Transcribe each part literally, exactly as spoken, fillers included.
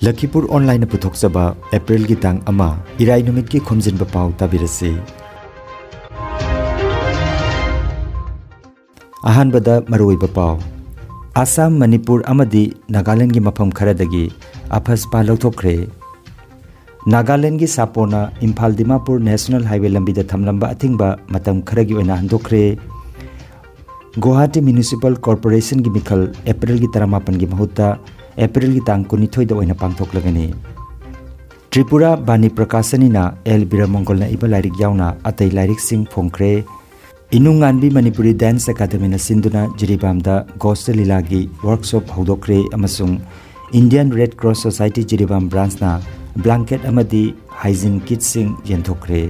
ꯂꯈꯤꯄꯨꯔ ꯑꯣꯟꯂꯥꯏꯟꯅ ꯄꯨꯊꯣꯛꯆꯕ ꯑꯦꯄ꯭ꯔꯤꯜꯒꯤ ꯇꯥꯡ ꯑꯃ, ꯏꯔꯥꯏ ꯅꯨꯃꯤꯠꯀꯤ ꯈꯣꯝꯖꯤꯟꯕ ꯄꯥꯎ ꯇꯥꯕꯤꯔꯁꯤ꯫ ꯑꯍꯥꯟꯕꯗ ꯃꯔꯨꯑꯣꯏꯕ ꯄꯥꯎ꯫ ꯑꯁꯥꯝ, ꯃꯅꯤꯄꯨꯔ ꯑꯃꯗꯤ ꯅꯥꯒꯥꯂꯦꯟꯗꯒꯤ ꯃꯐꯝ ꯈꯔꯗꯒꯤ ꯑꯐꯁꯄꯥ ꯂꯧꯊꯣꯛꯈ꯭ꯔꯦ꯫ ꯅꯥꯒꯥꯂꯦꯟꯗꯒꯤ ꯁꯥꯄꯣꯅ ꯏꯝꯐꯥꯜ ꯗꯤꯃꯥꯄꯨꯔ ꯅꯦꯁꯅꯦꯜ ꯍꯥꯏꯋꯦ ꯂꯝꯕꯤꯗ ꯊꯝꯂꯝꯕ ꯑꯊꯤꯡꯕ ꯃꯇꯝ ꯈꯔꯒꯤ ꯑꯣꯏꯅ ꯍꯟꯗꯣꯛꯈ꯭ꯔꯦ꯫ ꯒꯨꯋꯥꯍꯥꯇꯤ ꯃ꯭ꯌꯨꯅꯤꯁꯤꯄꯥꯜ ꯀꯣꯔꯄꯣꯔꯦꯁꯟꯒꯤ ꯃꯤꯈꯜ ꯑꯦꯄ꯭ꯔꯤꯜꯒꯤ ꯇꯔꯥꯃꯥꯄꯟꯒꯤ ꯃꯍꯨꯠꯇ ꯑꯦꯄ꯭ꯔꯤꯜꯒꯤ ꯇꯥꯡ ꯀꯨꯟꯅꯤꯊꯣꯏꯗ ꯑꯣꯏꯅ ꯄꯥꯡꯊꯣꯛꯂꯒꯅꯤ꯫ ꯇ꯭ꯔꯤꯄꯨꯔꯥ ꯕꯥꯅꯤ ꯄ꯭ꯔꯀꯥꯁꯅꯤꯅ ꯑꯦꯜ ꯕꯤꯔꯃꯪꯒꯣꯜꯅ ꯏꯕ ꯂꯥꯏꯔꯤꯛ ꯌꯥꯎꯅ ꯑꯇꯩ ꯂꯥꯏꯔꯤꯛꯁꯤꯡ ꯐꯣꯡꯈ꯭ꯔꯦ꯫ ꯏꯅꯨꯡꯉꯥꯟꯕꯤ ꯃꯅꯤꯄꯨꯔꯤ ꯗꯥꯟꯁ ꯑꯦꯀꯥꯗꯃꯤꯅ ꯁꯤꯟꯗꯨꯅ ꯖꯤꯔꯤꯕꯥꯝꯗ ꯒꯣꯁ ꯂꯤꯂꯥꯒꯤ ꯋꯥꯔꯛꯁꯣꯞ ꯍꯧꯗꯣꯛꯈ꯭ꯔꯦ ꯑꯃꯁꯨꯡ Indian red cross society Jiribam ꯕ꯭ꯔꯥꯟꯁꯅ ꯕ꯭ꯂꯥꯡꯀꯦꯠ ꯑꯃꯗꯤ ꯍꯥꯏꯖꯤꯟ ꯀꯤꯠꯁꯤꯡ ꯌꯦꯟꯊꯣꯛꯈ꯭ꯔꯦ꯫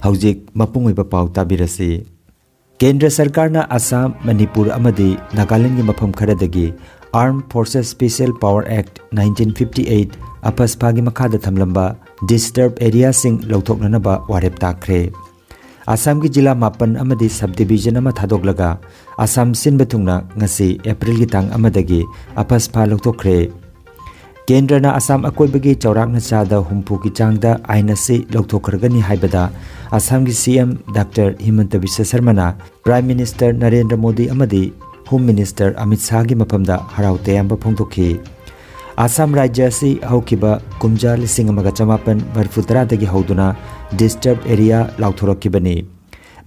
ꯍꯧꯖꯤꯛ ꯃꯄꯨꯡ ꯑꯣꯏꯕ ꯄꯥꯎ ꯇꯥꯕꯤꯔꯁꯤ꯫ ꯀꯦꯟꯗ꯭ꯔ ꯁꯔꯀꯥꯔꯅ ꯑꯁꯥꯝ, ꯃꯅꯤꯄꯨꯔ ꯑꯃꯗꯤ ꯅꯥꯒꯥꯂꯦꯟꯗꯒꯤ ꯃꯐꯝ ꯈꯔꯗꯒꯤ Armed Forces Special Power Act nineteen fifty eight, ꯑꯐꯁꯄꯥꯒꯤ ꯃꯈꯥꯗ ꯊꯝꯂꯝꯕ ꯗꯤꯁꯇꯔꯕ ꯑꯦꯔꯤꯌꯥꯁꯤꯡ ꯂꯧꯊꯣꯛꯅꯅꯕ ꯋꯥꯔꯦꯞ ꯇꯥꯈ꯭ꯔꯦ꯫ ꯑꯁꯥꯝꯒꯤ ꯖꯤꯂꯥ ꯃꯥꯄꯟ ꯑꯃꯗꯤ ꯁꯕ ꯗꯤꯕꯤꯖꯟ ꯑꯃ ꯊꯥꯗꯣꯛꯂꯒ ꯑꯁꯥꯝ ꯁꯤꯟꯕ ꯊꯨꯡꯅ ꯉꯁꯤ ꯑꯦꯄ꯭ꯔꯤꯜꯒꯤ ꯇꯥꯡ ꯑꯃꯗꯒꯤ ꯑꯐꯁꯄꯥ ꯂꯧꯊꯣꯛꯈ꯭ꯔꯦ꯫ ꯀꯦꯟꯗ꯭ꯔꯅ ꯑꯁꯥꯝ ꯑꯀꯣꯏꯕꯒꯤ ꯆꯥꯎꯔꯥꯛꯅ ꯆꯥꯗ ꯍꯨꯝꯐꯨꯒꯤ ꯆꯥꯡꯗ ꯑꯥꯏꯟ ꯑꯁꯤ ꯂꯧꯊꯣꯛꯈ꯭ꯔꯒꯅꯤ ꯍꯥꯏꯕꯗ ꯑꯁꯥꯝꯒꯤ C M doctor Himanta Biswa ꯁꯔꯃꯅ ꯄ꯭ꯔꯥꯏꯝ ꯃꯤꯅꯤꯁꯇꯔ ꯅꯔꯦꯟꯗ꯭ꯔ ꯃꯣꯗꯤ ꯑꯃꯗꯤ ꯍꯣꯝ ꯃꯤꯅꯤꯁꯇꯔ ꯑꯃꯤꯠ ꯁꯥꯍꯒꯤ ꯃꯐꯝꯗ ꯍꯔꯥꯎ ꯇꯌꯥꯝꯕ ꯐꯣꯡꯗꯣꯛꯈꯤ꯫ ꯑꯁꯥꯝ ꯔꯥꯖ꯭ꯌ ꯑꯁꯤ ꯍꯧꯈꯤꯕ ꯀꯨꯝꯖꯥ ꯂꯤꯁꯤꯡ ꯑꯃꯒ ꯆꯃꯥꯄꯟ ꯃꯔꯤꯐꯨ ꯇꯔꯥꯗꯒꯤ ꯍꯧꯗꯨꯅ ꯗꯤꯁꯇꯔꯕ ꯑꯦꯔꯤꯌꯥ ꯂꯥꯎꯊꯣꯔꯛꯈꯤꯕꯅꯤ꯫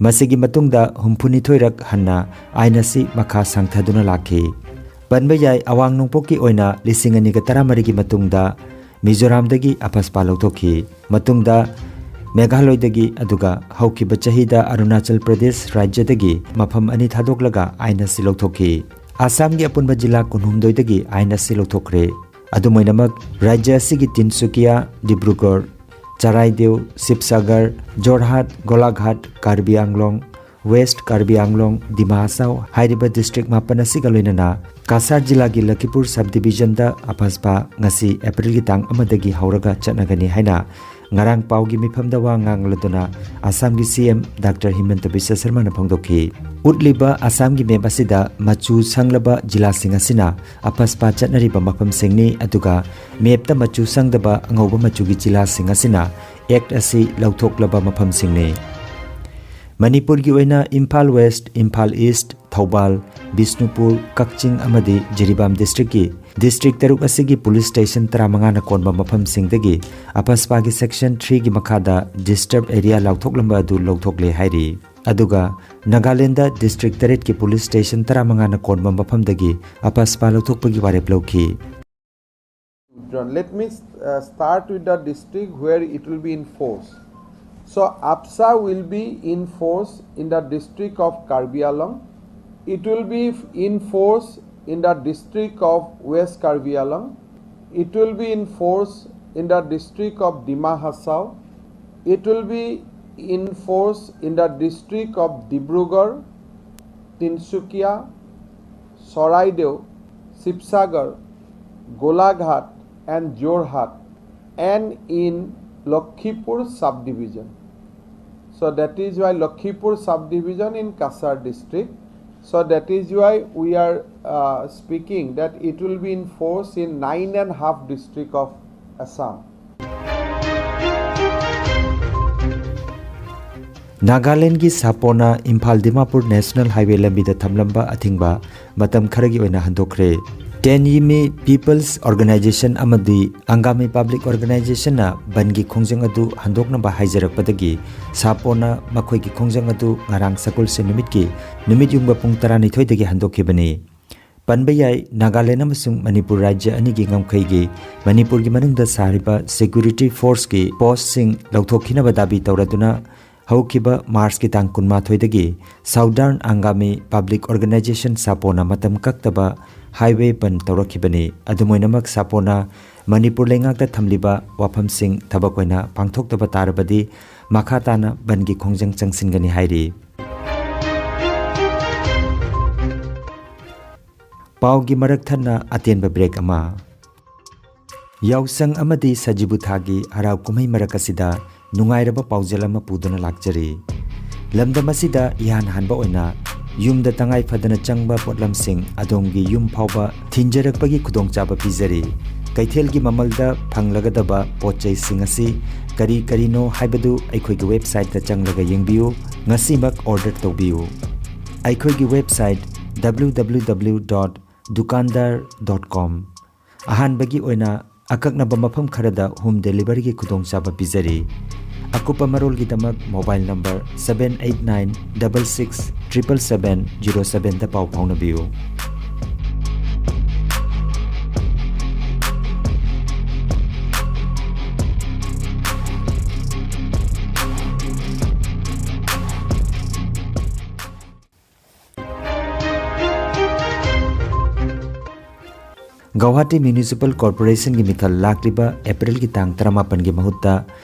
ꯃꯁꯤꯒꯤ ꯃꯇꯨꯡꯗ ꯍꯨꯝꯐꯨꯅꯤꯊꯣꯏꯔꯛ ꯍꯟꯅ ꯑꯥꯏꯟ ꯑꯁꯤ ꯃꯈꯥ ꯁꯥꯡꯊꯗꯨꯅ ꯂꯥꯛꯈꯤ꯫ ꯄꯟꯕ ꯌꯥꯏ, ꯑꯋꯥꯡ ꯅꯣꯡꯄꯣꯛꯀꯤ ꯑꯣꯏꯅ ꯂꯤꯁꯤꯡ ꯑꯅꯤꯒ ꯇꯔꯥꯃꯔꯤꯒꯤ ꯃꯇꯨꯡꯗ ꯃꯤꯖꯣꯔꯥꯝꯗꯒꯤ ꯑꯐꯁꯄꯥ ꯂꯧꯊꯣꯛꯈꯤ꯫ ꯃꯇꯨꯡꯗ ꯃꯦꯘꯥꯂꯣꯏꯗꯒꯤ, ꯑꯗꯨꯒ ꯍꯧꯈꯤꯕ ꯆꯍꯤꯗ ꯑꯔꯨꯅꯥꯆꯜ ꯄ꯭ꯔꯗꯦꯁ ꯔꯥꯖ꯭ꯌꯗꯒꯤ ꯃꯐꯝ ꯑꯅꯤ ꯊꯥꯗꯣꯛꯂꯒ ꯑꯥꯏꯟ ꯑꯁꯤ ꯂꯧꯊꯣꯛꯈꯤ꯫ ꯑꯁꯥꯝꯒꯤ ꯑꯄꯨꯟꯕ ꯖꯤꯂꯥ ꯀꯨꯟꯍꯨꯝꯗꯣꯏꯗꯒꯤ ꯑꯥꯏꯟ ꯑꯁꯤ ꯂꯧꯊꯣꯛꯈ꯭ꯔꯦ꯫ ꯑꯗꯨꯝ ꯑꯣꯏꯅꯃꯛ, ꯔꯥꯖ꯭ꯌ ꯑꯁꯤꯒꯤ ꯇꯤꯟꯁꯨꯀꯤꯌꯥ, ꯗꯤꯕ꯭ꯔꯨꯒꯔ, ꯆꯔꯥꯏꯗꯦꯎ, ꯁꯤꯕꯁꯥꯒꯔ, ꯖꯣꯔꯍꯥꯠ, ꯒꯣꯂꯥꯘꯥꯠ, ꯀꯥꯔꯕꯤ ꯑꯪꯂꯣꯡ, ꯋꯦꯁ꯭ꯠ ꯀꯥꯔꯕꯤ ꯑꯪꯂꯣꯡ, ꯗꯤꯃꯥ ꯍꯁꯥꯎ ꯍꯥꯏꯔꯤꯕ ꯗꯤꯁꯇ꯭ꯔꯤꯛ ꯃꯥꯄꯟ ꯑꯁꯤꯒ ꯂꯣꯏꯅꯅ ꯀꯥꯁꯥꯔ ꯖꯤꯂꯥꯒꯤ ꯂꯈꯤꯄꯨꯔ ꯁꯕ ꯗꯤꯕꯤꯖꯟꯗ ꯑꯐꯁꯄꯥ ꯉꯁꯤ ꯑꯦꯄ꯭ꯔꯤꯜꯒꯤ ꯇꯥꯡ ꯑꯃꯗꯒꯤ ꯍꯧꯔꯒ ꯆꯠꯅꯒꯅꯤ ꯍꯥꯏꯅ ꯉꯔꯥꯡ ꯄꯥꯎꯒꯤ ꯃꯤꯐꯝꯗ ꯋꯥ ꯉꯥꯡꯂꯗꯨꯅ ꯑꯁꯥꯝꯒꯤ C M doctor Himanta Biswa ꯁꯔꯃꯅ ꯐꯣꯡꯗꯣꯛꯈꯤ꯫ ꯎꯠꯂꯤꯕ ꯑꯁꯥꯝꯒꯤ ꯃꯦꯞ ꯑꯁꯤꯗ ꯃꯆꯨ ꯁꯪꯂꯕ ꯖꯤꯂꯥꯁꯤꯡ ꯑꯁꯤꯅ ꯑꯐꯁꯄꯥ ꯆꯠꯅꯔꯤꯕ ꯃꯐꯝꯁꯤꯡꯅꯤ, ꯑꯗꯨꯒ ꯃꯦꯞꯇ ꯃꯆꯨ ꯁꯪꯗꯕ ꯑꯉꯧꯕ ꯃꯆꯨꯒꯤ ꯖꯤꯂꯥꯁꯤꯡ ꯑꯁꯤꯅ ꯑꯦꯛꯠ ꯑꯁꯤ ꯂꯧꯊꯣꯛꯂꯕ ꯃꯐꯝꯁꯤꯡꯅꯤ꯫ ꯃꯅꯤꯄꯨꯔꯒꯤ ꯑꯣꯏꯅ ꯏꯝꯐꯥꯜ ꯋꯦꯁ꯭ꯠ, ꯏꯝꯐꯥꯜ ꯏꯁ꯭ꯠ, ꯊꯧꯕꯥꯜ, ꯕꯤꯁꯅꯨꯄꯨꯔ, ꯀꯛꯆꯤꯡ ꯑꯃꯗꯤ ꯖꯤꯔꯤꯕꯥꯝ ꯗꯤꯁꯇ꯭ꯔꯤꯛꯀꯤ ꯗꯤꯁꯇ꯭ꯔꯤꯛ ꯇꯔꯨꯛ ꯑꯁꯤꯒꯤ ꯄꯨꯂꯤꯁ ꯁ꯭ꯇꯦꯁꯟ ꯇꯔꯥꯃꯉꯥꯅ ꯀꯣꯟꯕ ꯃꯐꯝꯁꯤꯡꯗꯒꯤ ꯑꯐꯁꯄꯥꯒꯤ ꯁꯦꯛꯁꯟ ꯊ꯭ꯔꯤꯒꯤ ꯃꯈꯥꯗ ꯗꯤꯁꯇꯔꯕ ꯑꯦꯔꯤꯌꯥ ꯂꯥꯎꯊꯣꯛꯂꯝꯕ ꯑꯗꯨ ꯂꯧꯊꯣꯛꯂꯦ ꯍꯥꯏꯔꯤ꯫ ꯑꯗꯨꯒ ꯅꯥꯒꯥꯂꯦꯟꯗ ꯗꯤꯁꯇ꯭ꯔꯤꯛ ꯇꯔꯦꯠꯀꯤ ꯄꯨꯂꯤꯁ ꯁ꯭ꯇꯦꯁꯟ ꯇꯔꯥꯃꯉꯥꯅ ꯀꯣꯟꯕ ꯃꯐꯝꯗꯒꯤ ꯑꯐꯁꯄꯥ ꯂꯧꯊꯣꯛꯄꯒꯤ ꯋꯥꯔꯦꯞ ꯂꯧꯈꯤ꯫ Let me uh, start with the district where it will be in force. So AFSPA will be in force in the district of Karbi Anglong. It will be in force in the district of West Karbi Anglong. It will be in force in the district of Dima Hasao. It will be in force in the district of Dibrugarh, Tinsukia, Charaideo, Sibsagar, Golaghat and Jorhat and in Lakhipur subdivision. So that is why Lakhipur subdivision in Cachar district. So that is why we are uh, speaking that it will be in force in nine and half district of Assam. ꯅꯥꯒꯥꯂꯦꯟꯒꯤ ꯁꯥꯄꯣꯅ Imphal Dimapur national highway ꯂꯝꯕꯤꯗ ꯊꯝꯂꯝꯕ ꯑꯊꯤꯡꯕ ꯃꯇꯝ ꯈꯔꯒꯤ ꯑꯣꯏꯅ ꯍꯟꯗꯣꯛꯈ꯭ꯔꯦ꯫ ꯇꯦꯟꯌꯤꯃꯤ peoples organisation ꯑꯃꯗꯤ Angami public ꯑꯣꯔꯒꯅꯥꯏꯖꯦꯁꯟꯅ ꯕꯟꯒꯤ ꯈꯣꯡꯖꯪ ꯑꯗꯨ ꯍꯟꯗꯣꯛꯅꯕ ꯍꯥꯏꯖꯔꯛꯄꯗꯒꯤ ꯁꯥꯄꯣꯅ ꯃꯈꯣꯏꯒꯤ ꯈꯣꯡꯖꯪ ꯑꯗꯨ ꯉꯔꯥꯡ ꯁꯒꯣꯜꯁꯦꯟ ꯅꯨꯃꯤꯠꯀꯤ ꯅꯨꯃꯤꯠ ꯌꯨꯡꯕ ꯄꯨꯡ ꯇꯔꯥꯅꯤꯊꯣꯏꯗꯒꯤ ꯍꯟꯗꯣꯛꯈꯤꯕꯅꯤ꯫ ꯄꯟꯕ ꯌꯥꯏ, ꯅꯥꯒꯥꯂꯦꯟ ꯑꯃꯁꯨꯡ ꯃꯅꯤꯄꯨꯔ ꯔꯥꯖ꯭ꯌ ꯑꯅꯤꯒꯤ ꯉꯝꯈꯩꯒꯤ ꯃꯅꯤꯄꯨꯔꯒꯤ ꯃꯅꯨꯡꯗ ꯁꯥꯔꯤꯕ ꯁꯦꯀ꯭ꯌꯨꯔꯤꯇꯤ ꯐꯣꯔꯁꯀꯤ ꯄꯣꯁ꯭ꯠꯁꯤꯡ ꯂꯧꯊꯣꯛꯈꯤꯅꯕ ꯗꯥꯕꯤ ꯇꯧꯔꯗꯨꯅ ꯍꯧꯈꯤꯕ ꯃꯥꯔꯆꯀꯤ ꯇꯥꯡ ꯀꯨꯟꯃꯥꯊꯣꯏꯗꯒꯤ ꯁꯥꯎꯗꯔꯟ ꯑꯪꯒꯥꯃꯤ ꯄꯕ꯭ꯂꯤꯛ ꯑꯣꯔꯒꯅꯥꯏꯖꯦꯁꯟ ꯁꯥꯄꯣꯅ ꯃꯇꯝ ꯀꯛꯇꯕ ꯍꯥꯏꯋꯦ ꯕꯟ ꯇꯧꯔꯛꯈꯤꯕꯅꯤ꯫ ꯑꯗꯨꯝ ꯑꯣꯏꯅꯃꯛ, ꯁꯥꯄꯣꯅ ꯃꯅꯤꯄꯨꯔ ꯂꯩꯉꯥꯛꯇ ꯊꯝꯂꯤꯕ ꯋꯥꯐꯝꯁꯤꯡ ꯊꯕꯛ ꯑꯣꯏꯅ ꯄꯥꯡꯊꯣꯛꯇꯕ ꯇꯥꯔꯕꯗꯤ ꯃꯈꯥ ꯇꯥꯅ ꯕꯟꯒꯤ ꯈꯣꯡꯖꯪ ꯆꯪꯁꯤꯟꯒꯅꯤ ꯍꯥꯏꯔꯤ꯫ ꯄꯥꯎꯒꯤ ꯃꯔꯛ ꯊꯠꯅ ꯑꯇꯦꯟꯕ break ꯑꯃ꯫ ꯌꯥꯎꯁꯪ ꯑꯃꯗꯤ ꯁꯖꯤꯕꯨ ꯊꯥꯒꯤ ꯍꯔꯥꯎ ꯀꯨꯝꯍꯩ ꯃꯔꯛ ꯑꯁꯤꯗ ꯅꯨꯡꯉꯥꯏꯔꯕ ꯄꯥꯎꯖꯦꯜ ꯑꯃ ꯄꯨꯗꯨꯅ ꯂꯥꯛꯆꯔꯤ꯫ ꯂꯝꯗꯝ ꯑꯁꯤꯗ ꯏꯍꯥꯟ ꯍꯥꯟꯕ ꯑꯣꯏꯅ ꯌꯨꯝꯗ ꯇꯉꯥꯏ ꯐꯗꯅ ꯆꯪꯕ ꯄꯣꯠꯂꯝꯁꯤꯡ ꯑꯗꯣꯝꯒꯤ ꯌꯨꯝ ꯐꯥꯎꯕ ꯊꯤꯟꯖꯔꯛꯄꯒꯤ ꯈꯨꯗꯣꯡꯆꯥꯕ ꯄꯤꯖꯔꯤ꯫ ꯀꯩꯊꯦꯜꯒꯤ ꯃꯃꯜꯗ ꯐꯪꯂꯒꯗꯕ ꯄꯣꯠ ꯆꯩꯁꯤꯡ ꯑꯁꯤ ꯀꯔꯤ ꯀꯔꯤꯅꯣ ꯍꯥꯏꯕꯗꯨ ꯑꯩꯈꯣꯏꯒꯤ websiteꯇ ꯆꯪꯂꯒ ꯌꯦꯡꯕꯤꯌꯨ꯫ ꯉꯁꯤꯃꯛ order ꯇꯧꯕꯤꯌꯨ꯫ ꯑꯩꯈꯣꯏꯒꯤ website W W W dot dukandar dot com꯫ ꯑꯍꯥꯟꯕꯒꯤ ꯑꯣꯏꯅ ꯑꯀꯛꯅꯕ ꯃꯐꯝ ꯈꯔꯗ home deliveryꯒꯤ ꯈꯨꯗꯣꯡꯆꯥꯕ ꯄꯤꯖꯔꯤ꯫ ꯑꯀꯨꯞꯄ ꯃꯔꯣꯜꯒꯤꯗꯃꯛ mobile number seven eight nine double six triple seven zero sevenꯗ ꯄꯥꯎ ꯐꯥꯎꯅꯕꯤꯌꯨ꯫ ꯒꯧꯍꯥꯇꯤ Municipal Corporationꯒꯤ ꯃꯤꯈꯜ ꯂꯥꯛꯂꯤꯕ Aprilꯒꯤ ꯇꯥꯡ ꯇꯔꯥꯃꯥꯄꯟꯒꯤ ꯃꯍꯨꯠꯇ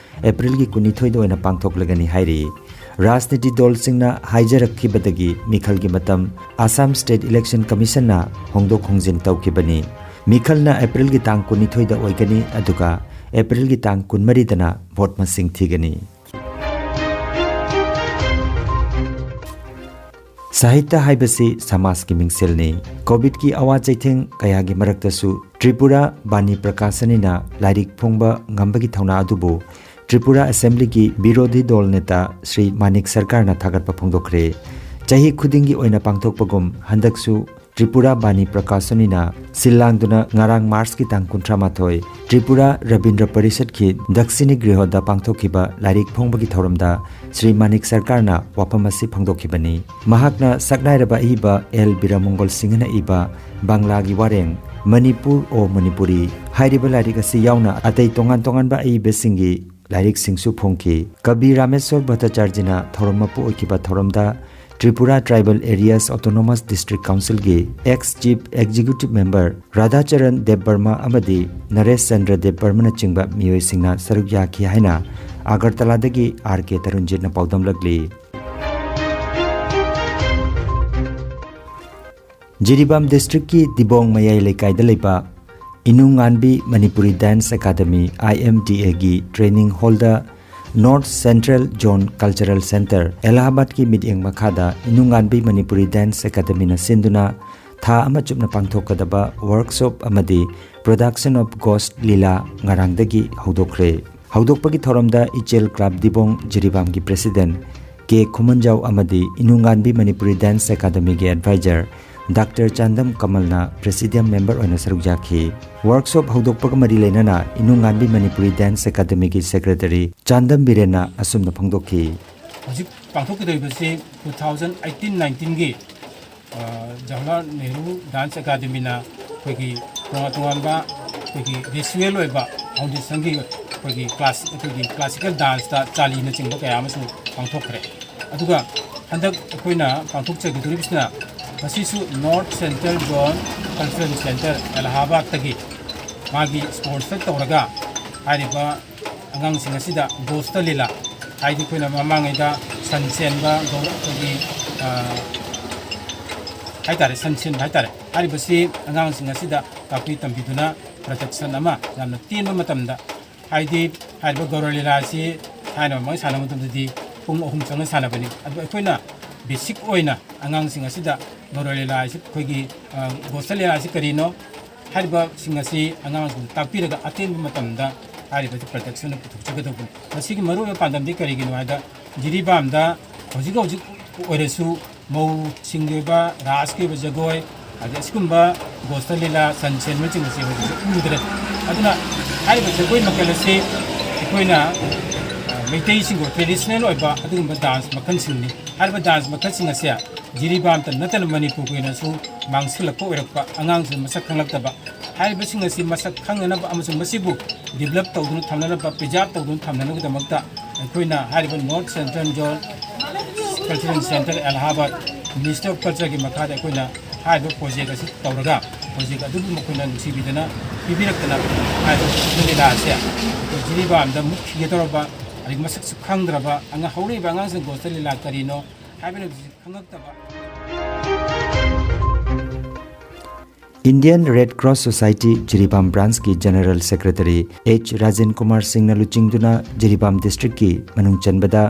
Aprilꯒꯤ ꯀꯨꯟꯅꯤꯊꯣꯏꯗ ꯑꯣꯏꯅ ꯄꯥꯡꯊꯣꯛꯂꯒꯅꯤ ꯍꯥꯏꯔꯤ꯫ ꯔꯥꯖꯅꯤꯇꯤ ꯗꯜꯁꯤꯡꯅ ꯍꯥꯏꯖꯔꯛꯈꯤꯕꯗꯒꯤ ꯃꯤꯈꯜꯒꯤ ꯃꯇꯝ Assam State Election Commissionꯅ ꯍꯣꯡꯗꯣꯛ ꯍꯣꯡꯖꯤꯟ ꯇꯧꯈꯤꯕꯅꯤ꯫ ꯃꯤꯈꯜꯅ Aprilꯒꯤ ꯇꯥꯡ ꯀꯨꯟꯅꯤꯊꯣꯏꯗ ꯑꯣꯏꯒꯅꯤ, ꯑꯗꯨꯒ Aprilꯒꯤ ꯇꯥꯡ ꯀꯨꯟꯃꯔꯤꯗꯅ vote ꯃꯁꯤꯡ ꯊꯤꯒꯅꯤ꯫ ꯁꯥꯍꯤꯇ꯭ꯌ ꯍꯥꯏꯕꯁꯤ ꯁꯃꯥꯖꯀꯤ ꯃꯤꯡꯁꯦꯜꯅꯤ꯫ Covidꯀꯤ ꯑꯋꯥ ꯆꯩꯊꯦꯡ ꯀꯌꯥꯒꯤ ꯃꯔꯛꯇꯁꯨ ꯇ꯭ꯔꯤꯄꯨꯔꯥ ꯕꯥꯅꯤ ꯄ꯭ꯔꯀꯥꯁꯅꯤꯅ ꯂꯥꯏꯔꯤꯛ ꯐꯣꯡꯕ ꯉꯝꯕꯒꯤ ꯊꯧꯅꯥ ꯑꯗꯨꯕꯨ ꯇ꯭ꯔꯤꯄꯨꯔꯥ Assemblyꯒꯤ ꯕꯤꯔꯣꯙꯤ ꯗꯣꯜ ꯅꯦꯇꯥ ꯁ꯭ꯔꯤ ꯃꯥꯅꯤꯛ ꯁꯔꯀꯥꯔꯅ ꯊꯥꯒꯠꯄ ꯐꯣꯡꯗꯣꯛꯈ꯭ꯔꯦ꯫ ꯆꯍꯤ ꯈꯨꯗꯤꯡꯒꯤ ꯑꯣꯏꯅ ꯄꯥꯡꯊꯣꯛꯄꯒꯨꯝ ꯍꯟꯗꯛꯁꯨ ꯇ꯭ꯔꯤꯄꯨꯔꯥ ꯕꯥꯅꯤ ꯄ꯭ꯔꯀꯥꯁꯅꯤꯅ ꯁꯤꯜ ꯂꯥꯡꯗꯨꯅ ꯉꯔꯥꯡ Marchꯀꯤ ꯇꯥꯡ ꯀꯨꯟꯊ꯭ꯔꯥ ꯃꯥꯊꯣꯏ ꯇ꯭ꯔꯤꯄꯨꯔꯥ ꯔꯕꯤꯟꯗ꯭ꯔ ꯄꯔꯤꯁꯠꯀꯤ ꯗꯛꯁꯤꯅꯤ ꯒ꯭ꯔꯤꯍꯣꯗ ꯄꯥꯡꯊꯣꯛꯈꯤꯕ ꯂꯥꯏꯔꯤꯛ ꯐꯣꯡꯕꯒꯤ ꯊꯧꯔꯝꯗ ꯁ꯭ꯔꯤ ꯃꯥꯅꯤꯛ ꯁꯔꯀꯥꯔꯅ ꯋꯥꯐꯝ ꯑꯁꯤ ꯐꯣꯡꯗꯣꯛꯈꯤꯕꯅꯤ꯫ ꯃꯍꯥꯛꯅ ꯁꯛꯅꯥꯏꯔꯕ ꯑꯏꯕ ꯑꯦꯜ ꯕꯤꯔꯃꯪꯒꯣꯜ ꯁꯤꯡꯍꯅ ꯏꯕ ꯕꯪꯂꯥꯒꯤ ꯋꯥꯔꯦꯡ ꯃꯅꯤꯄꯨꯔ ꯑꯣ ꯃꯅꯤꯄꯨꯔꯤ ꯍꯥꯏꯔꯤꯕ ꯂꯥꯏꯔꯤꯛ ꯑꯁꯤ ꯌꯥꯎꯅ ꯑꯇꯩ ꯇꯣꯉꯥꯟ ꯇꯣꯉꯥꯟꯕ ꯑꯏꯕꯁꯤꯡꯒꯤ ꯂꯥꯏꯔꯤꯛꯁꯤꯡꯁꯨ ꯐꯣꯡꯈꯤ꯫ ꯀꯕꯤ ꯔꯥꯃꯦꯁꯣꯔ ꯚꯠꯇꯥꯆꯥꯔꯖꯤꯅ ꯊꯧꯔꯝ ꯃꯄꯨ ꯑꯣꯏꯈꯤꯕ ꯊꯧꯔꯝꯗ Tripura Tribal Areas Autonomous District Councilꯒꯤ ex Chief Executive Member ꯔꯥꯙꯥꯆꯔꯟ ꯗꯦꯕꯕꯔꯃꯥ ꯑꯃꯗꯤ ꯅꯔꯦꯁ ꯆꯟꯗ꯭ꯔ ꯗꯦꯕꯕꯔꯃꯥꯅꯆꯤꯡꯕ ꯃꯤꯑꯣꯏꯁꯤꯡꯅ ꯁꯔꯨꯛ ꯌꯥꯈꯤ ꯍꯥꯏꯅ ꯑꯒꯔꯇꯂꯥꯗꯒꯤ ꯑꯥꯔ ꯀꯦ ꯇꯔꯨꯟꯖꯤꯠꯅ ꯄꯥꯎꯗꯝꯂꯛꯂꯤ꯫ ꯖꯤꯔꯤꯕꯥꯝ ꯗꯤꯁꯇ꯭ꯔꯤꯛꯀꯤ ꯗꯤꯕꯣꯡ ꯃꯌꯥꯏ ꯂꯩꯀꯥꯏꯗ ꯂꯩꯕ ꯏꯅꯨꯉꯥꯟꯕꯤ ꯃꯅꯤꯄꯨꯔꯤ ꯗꯥꯟꯁ ꯑꯦꯀꯥꯗꯃꯤ, ꯑꯥꯏ ꯑꯦꯝ ꯗꯤ ꯑꯦꯒꯤ ꯇ꯭ꯔꯦꯅꯤꯡ ꯍꯣꯜꯗ North Central Zone Cultural Centre, ꯑꯦꯂꯥꯍꯥꯕꯥꯗꯀꯤ ꯃꯤꯠꯌꯦꯡ ꯃꯈꯥꯗ ꯏꯅꯨꯉꯥꯟꯕꯤ ꯃꯅꯤꯄꯨꯔꯤ ꯗꯥꯟꯁ ꯑꯦꯀꯥꯗꯃꯤꯅ ꯁꯤꯟꯗꯨꯅ ꯊꯥ ꯑꯃ ꯆꯨꯞꯅ ꯄꯥꯡꯊꯣꯛꯀꯗꯕ workshop ꯑꯃꯗꯤ Production of Ghost Lila ꯉꯔꯥꯡꯗꯒꯤ ꯍꯧꯗꯣꯛꯈ꯭ꯔꯦ꯫ ꯍꯧꯗꯣꯛꯄꯒꯤ ꯊꯧꯔꯝꯗ ꯏꯆꯦꯜ ꯀ꯭ꯂꯕ ꯗꯤꯕꯣꯡ ꯖꯤꯔꯤꯕꯥꯝꯒꯤ ꯄ꯭ꯔꯦꯁꯤꯗꯦꯟ ꯀꯦ ꯈꯨꯃꯟꯖꯥꯎ ꯑꯃꯗꯤ ꯏꯅꯨꯉꯥꯟꯕꯤ ꯃꯅꯤꯄꯨꯔꯤ ꯗꯥꯟꯁ ꯑꯦꯀꯥꯗꯃꯤꯒꯤ ꯑꯦꯗꯚꯥꯏꯖꯔ ꯗꯥꯛꯇꯔ ꯆꯥꯟꯗꯝ ꯀꯃꯜꯅ ꯄ꯭ꯔꯦꯁꯤꯗꯤꯌꯝ ꯃꯦꯝꯕꯔ ꯑꯣꯏꯅ ꯁꯔꯨꯛ ꯌꯥꯈꯤ꯫ Workshop ꯍꯧꯗꯣꯛꯄꯒ ꯃꯔꯤ ꯂꯩꯅꯅ ꯏꯅꯨꯉꯥꯟꯕꯤ ꯃꯅꯤꯄꯨꯔꯤ ꯗꯥꯟꯁ ꯑꯦꯀꯥꯗꯃꯤꯒꯤ ꯁꯦꯀ꯭ꯔꯦꯇꯔꯤ ꯆꯥꯟꯗꯝ ꯕꯤꯔꯦꯟꯅ ꯑꯁꯨꯝꯅ ꯐꯣꯡꯗꯣꯛꯈꯤ꯫ ꯍꯧꯖꯤꯛ ꯄꯥꯡꯊꯣꯛꯀꯗꯧꯔꯤꯕꯁꯤ two thousand eighteen nineteenꯒꯤ ꯖꯋꯥꯍꯔꯂꯥꯜ ꯅꯦꯍꯔꯨ ꯗꯥꯟꯁ ꯑꯦꯀꯥꯗꯃꯤꯅ ꯑꯩꯈꯣꯏꯒꯤ ꯇꯣꯉꯥꯟ ꯇꯣꯉꯥꯟꯕ ꯑꯩꯈꯣꯏꯒꯤ ꯔꯤꯆꯨꯋꯦꯜ ꯑꯣꯏꯕ ꯐꯥꯎꯟꯗꯦꯁꯟꯒꯤ ꯑꯩꯈꯣꯏꯒꯤ ꯀ꯭ꯂꯥꯁ ꯑꯩꯈꯣꯏꯒꯤ ꯀ꯭ꯂꯥꯁꯤꯀꯦꯜ ꯗꯥꯟꯁꯇ ꯆꯥꯂꯤꯅꯆꯤꯡꯕ ꯀꯌꯥ ꯑꯃꯁꯨ ꯄꯥꯡꯊꯣꯛꯈ꯭ꯔꯦ꯫ ꯑꯗꯨꯒ ꯍꯟꯗꯛ ꯑꯩꯈꯣꯏꯅ ꯄꯥꯡꯊꯣꯛꯆꯒꯗꯧꯔꯤꯕꯁꯤꯅ ꯃꯁꯤꯁꯨ North Central Zone Cultural Centre ꯑꯦꯂꯥꯍꯥꯕꯥꯗꯇꯒꯤ ꯃꯥꯒꯤ ꯏꯁꯄꯣꯟꯁꯔ ꯇꯧꯔꯒ ꯍꯥꯏꯔꯤꯕ ꯑꯉꯥꯡꯁꯤꯡ ꯑꯁꯤꯗ ꯒꯣꯁꯇ ꯂꯤꯂꯥ, ꯍꯥꯏꯗꯤ ꯑꯩꯈꯣꯏꯅ ꯃꯃꯥꯡꯉꯩꯗ ꯁꯟ ꯆꯦꯟꯕ ꯒꯧꯔ-, ꯑꯩꯈꯣꯏꯒꯤ, ꯑ, ꯍꯥꯏꯇꯥꯔꯦ, ꯁꯟ ꯆꯦꯟꯕ ꯍꯥꯏꯇꯥꯔꯦ, ꯍꯥꯏꯔꯤꯕꯁꯤ ꯑꯉꯥꯡꯁꯤꯡ ꯑꯁꯤꯗ ꯇꯥꯛꯄꯤ ꯇꯝꯕꯤꯗꯨꯅ ꯄ꯭ꯔꯗꯛꯁꯟ ꯑꯃ ꯌꯥꯝꯅ ꯇꯦꯟꯕ ꯃꯇꯝꯗ, ꯍꯥꯏꯗꯤ ꯍꯥꯏꯔꯤꯕ ꯒꯧꯔ ꯂꯤꯂꯥ ꯑꯁꯤ ꯊꯥꯏꯅ ꯃꯃꯥꯡ ꯁꯥꯟꯅꯕ ꯃꯇꯝꯗꯗꯤ ꯄꯨꯡ ꯑꯍꯨꯝ ꯆꯪꯅ ꯁꯥꯟꯅꯕꯅꯤ꯫ ꯑꯗꯨ ꯑꯩꯈꯣꯏꯅ ꯕꯦꯁꯤꯛ ꯑꯣꯏꯅ ꯑꯉꯥꯡꯁꯤꯡ ꯑꯁꯤꯗ ꯒꯧꯔ ꯂꯤꯂꯥ ꯑꯁꯤ ꯑꯩꯈꯣꯏꯒꯤ, ꯑ, ꯒꯣꯁꯇ ꯂꯤꯂꯥ ꯑꯁꯤ ꯀꯔꯤꯅꯣ ꯍꯥꯏꯔꯤꯕꯁꯤꯡ ꯑꯁꯤ ꯑꯉꯥꯡꯁꯤꯡꯗ ꯇꯥꯛꯄꯤꯔꯒ ꯑꯇꯦꯟꯕ ꯃꯇꯝꯗ ꯍꯥꯏꯔꯤꯕ ꯄ꯭ꯔꯗꯛꯁꯟ ꯑꯗꯨ ꯄꯨꯊꯣꯛꯆꯒꯗꯧꯕꯅꯤ꯫ ꯃꯁꯤꯒꯤ ꯃꯔꯨꯑꯣꯏꯕ ꯄꯥꯟꯗꯝꯗꯤ ꯀꯔꯤꯒꯤꯅꯣ ꯍꯥꯏꯗ, ꯖꯤꯔꯤꯕꯥꯝꯗ ꯍꯧꯖꯤꯛ ꯍꯧꯖꯤꯛ ꯑꯣꯏꯔꯁꯨ ꯃꯧꯁꯤꯡꯒꯤ ꯑꯣꯏꯕ ꯔꯥꯁꯀꯤ ꯑꯣꯏꯕ ꯖꯒꯣꯏ, ꯑꯗꯩ ꯑꯁꯤꯒꯨꯝꯕ ꯒꯣꯁꯇ ꯂꯤꯂꯥ, ꯁꯟ ꯆꯦꯟꯕꯅꯆꯤꯡꯕꯁꯦ ꯍꯧꯖꯤꯛ ꯎꯗ꯭ꯔꯦ꯫ ꯑꯗꯨꯅ ꯍꯥꯏꯔꯤꯕ ꯖꯒꯣꯏ ꯃꯈꯜ ꯑꯁꯤ ꯑꯩꯈꯣꯏꯅ, ꯑ, ꯃꯩꯇꯩꯁꯤꯡꯒꯤ ꯇ꯭ꯔꯦꯗꯤꯁꯅꯦꯜ ꯑꯣꯏꯕ ꯑꯗꯨꯒꯨꯝꯕ ꯗꯥꯟꯁ ꯃꯈꯜꯁꯤꯡꯅꯤ꯫ ꯍꯥꯏꯔꯤꯕ ꯗꯥꯟꯁ ꯃꯈꯜꯁꯤꯡ ꯑꯁꯦ ꯖꯤꯔꯤꯕꯥꯝꯇ ꯅꯠꯇꯅ ꯃꯅꯤꯄꯨꯔꯒꯤ ꯑꯣꯏꯅꯁꯨ ꯃꯥꯡꯁꯤꯜꯂꯛꯄ ꯑꯣꯏꯔꯛꯄ, ꯑꯉꯥꯡꯁꯤꯡ ꯃꯁꯛ ꯈꯪꯂꯛꯇꯕ, ꯍꯥꯏꯔꯤꯕꯁꯤꯡ ꯑꯁꯤ ꯃꯁꯛ ꯈꯪꯅꯅꯕ ꯑꯃꯁꯨꯡ ꯃꯁꯤꯕꯨ ꯗꯤꯕꯂꯞ ꯇꯧꯗꯨꯅ ꯊꯝꯅꯅꯕ, ꯄ꯭ꯔꯤꯖꯥꯕ ꯇꯧꯗꯨꯅ ꯊꯝꯅꯅꯕꯒꯤꯗꯃꯛꯇ ꯑꯩꯈꯣꯏꯅ ꯍꯥꯏꯔꯤꯕ North Central Zone Cultural Centre Allahabad, Ministry of Cultureꯒꯤ ꯃꯈꯥꯗ ꯑꯩꯈꯣꯏꯅ ꯍꯥꯏꯔꯤꯕ ꯄ꯭ꯔꯣꯖꯦꯛ ꯑꯁꯤ ꯇꯧꯔꯒ, ꯄ꯭ꯔꯣꯖꯦꯛ ꯑꯗꯨꯕꯨ ꯃꯈꯣꯏꯅ ꯅꯨꯡꯁꯤꯕꯤꯗꯅ ꯄꯤꯕꯤꯔꯛꯇꯅ ꯍꯥꯏꯔꯤꯕ ꯂꯤꯂꯥ ꯑꯁꯦ ꯑꯩꯈꯣꯏ ꯖꯤꯔꯤꯕꯥꯝꯗ ꯃꯨꯠꯈꯤꯒꯗꯧꯔꯕ, ꯑꯗꯒꯤ ꯃꯁꯛꯁꯨ ꯈꯪꯗ꯭ꯔꯕ ꯑꯉꯥꯡ, ꯍꯧꯔꯛꯏꯕ ꯑꯉꯥꯡꯁꯤꯡ ꯒꯣꯁꯇ ꯂꯤꯂꯥ ꯀꯔꯤꯅꯣ ꯍꯥꯏꯕꯅ ꯈꯪꯉꯛꯇꯕ꯫ Indian Red Cross Society Jiribam Branch ꯀꯤ General Secretary H Rajen Kumar Singh ꯅ ꯂꯨꯆꯤꯡꯗꯨꯅ ꯖꯤꯔꯤꯕꯥꯝ district ꯀꯤ ꯃꯅꯨꯡ ꯆꯟꯕꯗ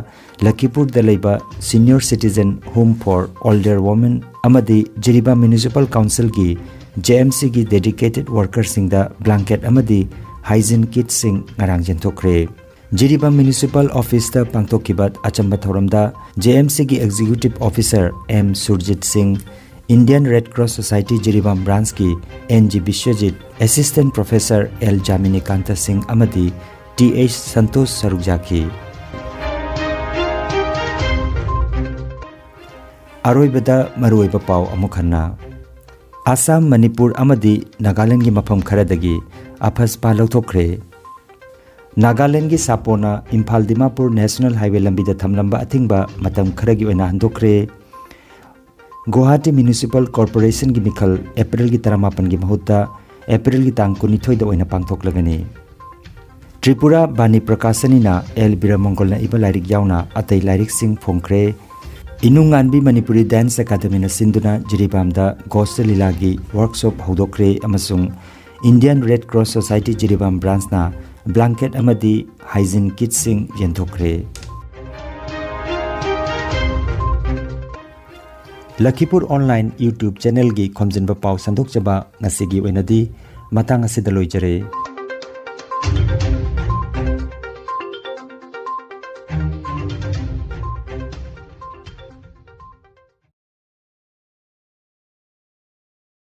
ꯂꯈꯤꯄꯨꯔꯗ ꯂꯩꯕ Senior Citizen Home for Older Women ꯑꯃꯗꯤ ꯖꯤꯔꯤꯕꯥꯝ Municipal Council ꯒꯤ J M C ꯒꯤ dedicated worker ꯁꯤꯡꯗ blanket ꯑꯃꯗꯤ hygiene kit ꯁꯤꯡ ꯉꯔꯥꯡ ꯌꯦꯟꯊꯣꯛꯈ꯭ꯔꯦ꯫ ꯖꯤꯔꯤꯕꯥꯝ Municipal Office ꯇ ꯄꯥꯡꯊꯣꯛꯈꯤꯕ ꯑꯆꯝꯕ ꯊꯧꯔꯝꯗ J M C ꯒꯤ Executive Officer M Surjit Singh, Indian Red Cross Society Jiribam Branch ꯀꯤ N G Biswajit, Assistant Professor L Jaminikanta Singh ꯑꯃꯗꯤ T H Santosh ꯁꯔꯨꯛ ꯌꯥꯈꯤ꯫ ꯑꯔꯣꯏꯕꯗ ꯃꯔꯨꯑꯣꯏꯕ ꯄꯥꯎ ꯑꯃꯨꯛ ꯍꯟꯅ꯫ ꯑꯁꯥꯝ, ꯃꯅꯤꯄꯨꯔ ꯑꯃꯗꯤ ꯅꯥꯒꯥꯂꯦꯟꯒꯤ ꯃꯐꯝ ꯈꯔꯗꯒꯤ ꯑꯐꯁꯄꯥ ꯂꯧꯊꯣꯛꯈ꯭ꯔꯦ꯫ ꯅꯥꯒꯥꯂꯦꯟꯒꯤ ꯁꯥꯄꯣꯅ ꯏꯝꯐꯥꯜ ꯗꯤꯃꯥꯄꯨꯔ National Highway ꯂꯝꯕꯤꯗ ꯊꯝꯂꯝꯕ ꯑꯊꯤꯡꯕ ꯃꯇꯝ ꯈꯔꯒꯤ ꯑꯣꯏꯅ ꯍꯟꯗꯣꯛꯈ꯭ꯔꯦ꯫ ꯒꯨꯋꯥꯍꯥꯇꯤ Municipal Corporation ꯒꯤ ꯃꯤꯈꯜ April ꯒꯤ ꯇꯔꯥꯃꯥꯄꯟꯒꯤ ꯃꯍꯨꯠꯇ April ꯒꯤ ꯇꯥꯡ ꯀꯨꯟꯅꯤꯊꯣꯏꯗ ꯑꯣꯏꯅ ꯄꯥꯡꯊꯣꯛꯂꯒꯅꯤ꯫ ꯇ꯭ꯔꯤꯄꯨꯔꯥ ꯕꯥꯅꯤ ꯄ꯭ꯔꯀꯥꯁꯅꯤꯅ L ꯕꯤꯔꯃꯪꯒꯣꯜꯅ ꯏꯕ ꯂꯥꯏꯔꯤꯛ ꯌꯥꯎꯅ ꯑꯇꯩ ꯂꯥꯏꯔꯤꯛꯁꯤꯡ ꯐꯣꯡꯈ꯭ꯔꯦ꯫ ꯏꯅꯨꯡꯉꯥꯟꯕꯤ ꯃꯅꯤꯄꯨꯔꯤ Dance Academy ꯅ ꯁꯤꯟꯗꯨꯅ ꯖꯤꯔꯤꯕꯥꯝꯗ ꯒꯣꯁ ꯂꯤꯂꯥꯒꯤ workshop ꯍꯧꯗꯣꯛꯈ꯭ꯔꯦ ꯑꯃꯁꯨꯡ Indian Red Cross Society Jiribam branch ꯅ blanket ꯑꯃꯗꯤ hygiene kit ꯁꯤꯡ ꯌꯦꯟꯊꯣꯛꯈ꯭ꯔꯦ꯫ ꯂꯈꯤꯄꯨꯔ Online YouTube channel ꯒꯤ ꯈꯣꯝꯖꯤꯟꯕ ꯄꯥꯎ ꯁꯟꯗꯣꯛꯆꯕ ꯉꯁꯤꯒꯤ ꯑꯣꯏꯅꯗꯤ ꯃꯇꯥꯡ ꯑꯁꯤꯗ ꯂꯣꯏꯖꯔꯦ꯫